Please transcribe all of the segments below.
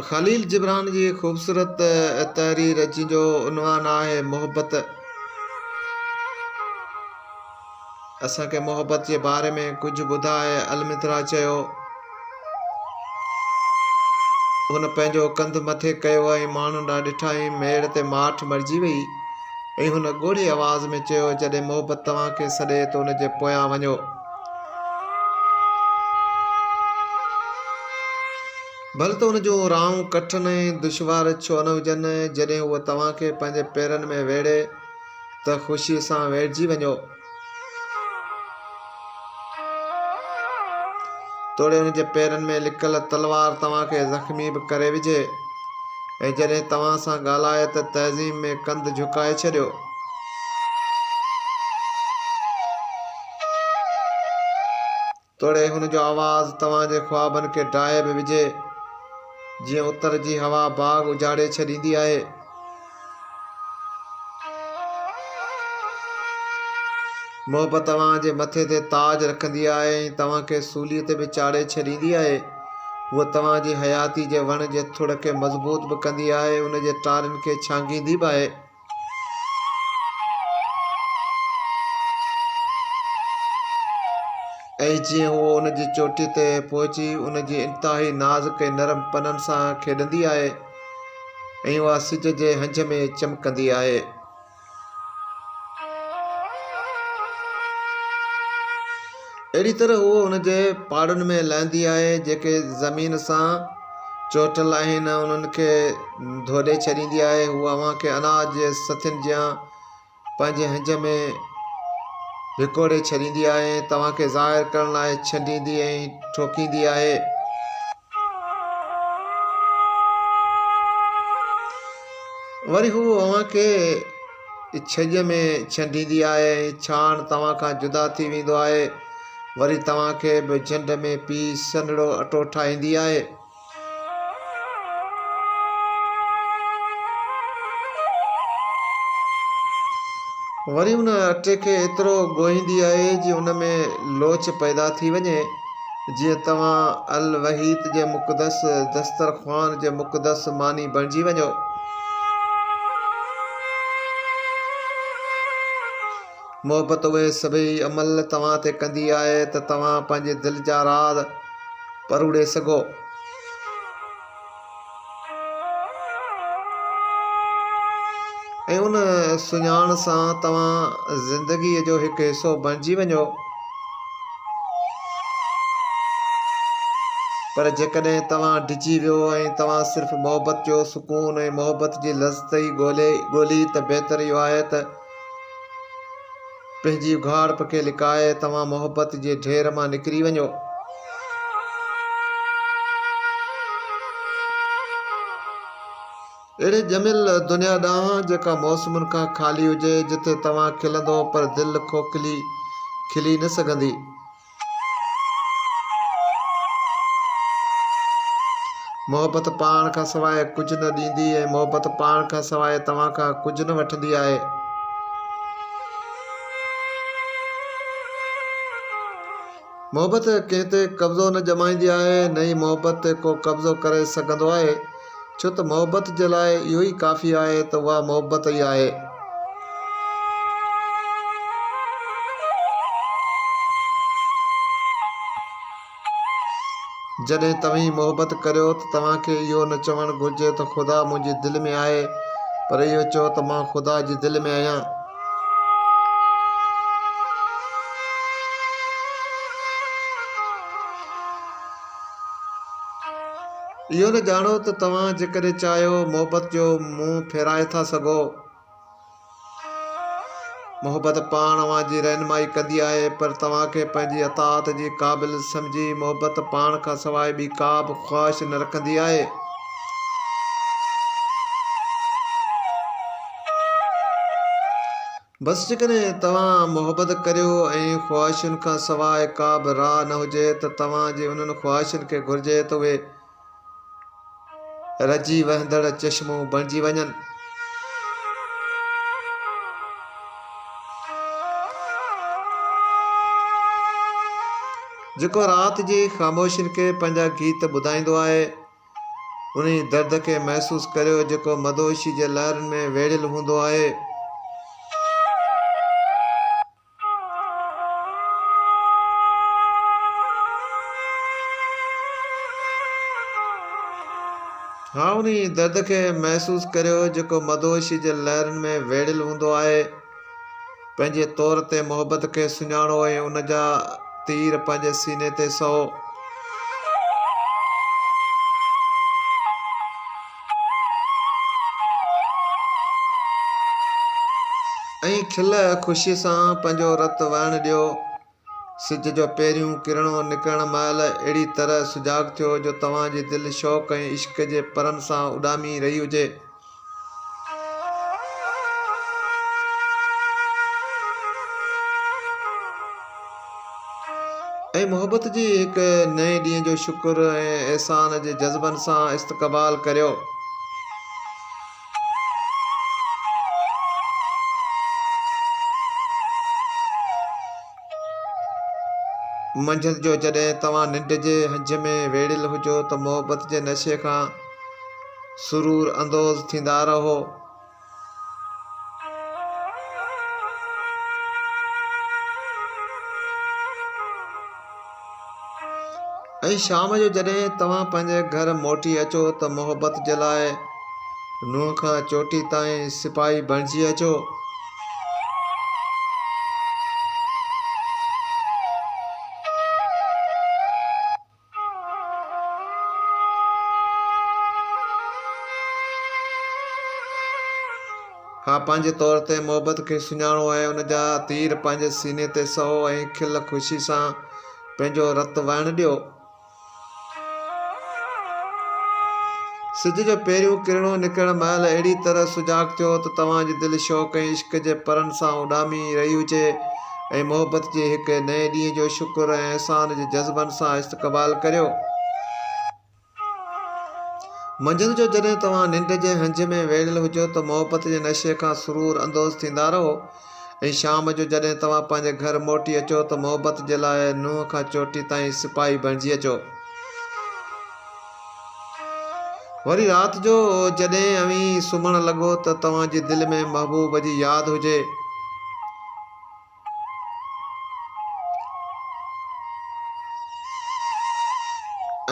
Khalil Gibran جي خوبصورت تحرير جنهن جو عنوان آهي محبت اسان کي محبت جي باري ۾ ڪجهه ٻڌاء المترا چيو. هن پنهنجو ڪنڌ مٿي ڪيو ۽ ماڻهن ڏانهن ڏٺائين. ميڙ تي ماٺ مڙجي وئي ۽ هن ڳوڙهي آواز ۾ چيو، جڏهن محبت توهان کي سڏي ته ان جي پويان وڃو. ڀل ته ان جون راهون ڪٺن ۽ دشوار ڇو نه هجن، جڏهن هوء توهان کي پنهنجي پيرن ۾ ويڙهي ته خوشيء سان ويڙهجي وڃو. توڙي ان جي پيرن ۾ لڪل تلوار توهان کي زخمي به ڪري وجهي ۽ جڏهن توهان سان ڳالهائي ته تعظيم ۾ ڪنڌ جهڪائي ڇڏيو. توڙي هن جو آواز توهان جي خوابن کي ڊاهي به وجهي، جيئن اتر جي هوا باغ اجاڙي ڇڏيندي آهي. محبت توهان جي مٿي تي تاج رکندي آهي ۽ توهان کي سوليء تي به چاڙهي ڇڏيندي آهي. هوء توهان جي حياتي جي وڻ جي ٿڙ کي مضبوط به ڪندي آهي، ان جي ٽارين کي ڇانگيندي به آهي. ۽ جيئن هوء ان جي چوٽيء تي پهچي ان جي انتهائي نازڪ ۽ نرم پنن سان کيڏندي آهي ۽ اها سج جي هنج ۾ چمڪندي آهي. اهڙي طرح هوء ان جي پاڙن ۾ لهندي آهي جيڪي زمين سان چوٽل آهن انهن کي ڌوڏي ڇڏيندي آهي. هوء اوهان کي اناج جي سٿين جيان پنهنجي هنج ۾ ڀڪوڙي ڇڏيندي آهي ۽ توهان کي ظاهر ڪرڻ لاء ڇنڊيندي ۽ ٺوڪيندي آهي. وري هوء اوهان کي ڇڄ ۾ ڇنڊيندي آهي ۽ ڇاڻ توهان کان جدا ٿي ويندو آهي. وري توهان کي به جنڊ ۾ پيهي سنهڙو اٽو ٺاهيندي آهي. وري ان اٽي کي ايترو ڳوهيندي آهي جي ان ۾ لوچ پيدا ٿي وڃي، جيئن توهان الوحيد جي مقدس دسترخوان جي مقدس ماني بڻجي وڃو. محبت اهي سڀئي عمل توهان تي ڪندي آهي ته توهان پنهنجي دل جا راز پروڙي سگهو. ۽ ان سڃاڻ سان توهان زندگيء جو هڪ حصو بڻجي وڃو. پر جيڪڏهن توهان ڊڄي ويو ۽ توهان صرف محبت جو سڪون ۽ محبت جي لذت ئي ڳولي ته بهتر اهو آهي ته پنهنجي اگهاڙپ کي لڪائي توهان محبت جي ڍير مان نڪري وڃو. اهڙي ڄميل دنيا ڏانهن جيڪا موسمن کان خالي هجي، جتي توهان کلندو پر دل کوکلي کلي نه سگهندي. محبت پاڻ کان سواء ڪجهه نه ڏيندي ۽ محبت پاڻ کان سواء توهان کان ڪجهه نه وٺندي آهي. محبت ڪنهن تي قبضو نه ڄمائيندي آهي نه ئي محبت تي ڪو قبضو ڪري سگهندو آهي ڇو ته محبت جي لاء اهو ئي ڪافي آهي ته اها محبت ئي آهي. جڏهن توهين محبت ڪريو ته توهان کي اهو نه چوڻ گهرجي ته خدا منهنجي دل ۾ آهي پر اهو چئو ته مان خدا جي دل ۾ آهيان. اهو نه ڄاڻو ته توهان جيڪڏهن چاهيو محبت جو منهن ڦيرائي ٿا سگهو. محبت پاڻ اوهان جي رهنمائي ڪندي آهي پر توهان کي پنهنجي اطاعت جي قابل سمجهي محبت پاڻ کان سواء ٻي ڪا به خواهش نه رکندي آهي. بس جيڪڏهن توهان محبت ڪريو ۽ خواهشن کان سواء ڪا به راهه نه هجي ته توهان جي انهن خواهشن کي گهرجي ته اهي رجي وهندڙ چشمو بڻجي وڃن. جيڪو رات جي خاموشين کي پنهنجا گيت ٻڌائيندو آهي. انهي درد کي محسوس ڪريو جيڪو مدهوشي جي لهرن ۾ ويڙهيل هوندو آهي. ها انهي درد کي محسوس ڪريو جيڪو مدهوشي جي لهرن ۾ ويڙهيل هوندو آهي. پنهنجي طور تي محبت کي سڃاڻو ۽ ان جا تير پنهنجي سيني تي سهو. ۽ کل خوشيء سان پنهنجو رت وهڻ ڏيو. سج جو پهريون ڪرڻو نڪرڻ مهل اهڙي طرح سجاڳ ٿيو جو توهان جي دل شوق ۽ عشق جي پرن سان اڏامي رهي هجي. ۽ محبت جي هڪ نئين ڏينهن جو شڪر ۽ احسان جي جذبن سان استقبال ڪريو. منجهند جو جڏهن توهان ننڊ جي هنج ۾ ويڙهيل هجو ته محبت جي نشي کان سرور اندوز ٿيندا رهو. ۽ شام جو جڏهن توهان پنهنجي گهر موٽي اچو ته محبت جي لاء نونهن کان چوٽي تائين سپاهي بڻجي اچو. ها پنهنجي طور تي محبت کي سڃاڻو ۽ ان جا تير پنهنجي سيني تي سهو ۽ کل خوشي سان پنهنجو رت وهڻ ڏيو. سج جو پهريون ڪرڻو نڪرڻ مهل اهڙي طرح سجاڳ ٿيو ته توهان جي دل شوق ۽ عشق جي پرن سان اڏامي رهي هجي ۽ محبت جي هڪ نئين ڏينهن جو شڪر ۽ احسان جي جذبن سان استقبال ڪريو. منجهند جو جڏهن توهان ننڊ جي هنج ۾ ويڙهيل هجو ته محبت جي نشي کان سرور اندوز ٿيندا رهو ۽ شام جو جڏهن توهان پنهنجي گهر موٽي اچو ته محبت جي لاء نونهن کان چوٽي تائين سپاهي بڻجي اچو. وري رات جو جڏهن اوهين سمهڻ لڳو ته توهان جي دل ۾ محبوب جي ياد هجي.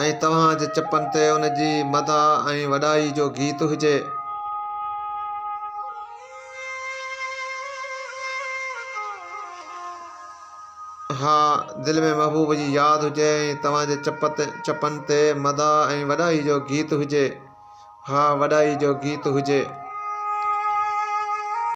۽ توهان جي چپن تي ان جي مدح ۽ وڏائي جو گيت هجي. ها، دل ۾ محبوب جي ياد هجي ۽ توهان جي چپن تي مدح ۽ وڏائي جو گيت هجي. ها، وڏائي جو گيت هجي.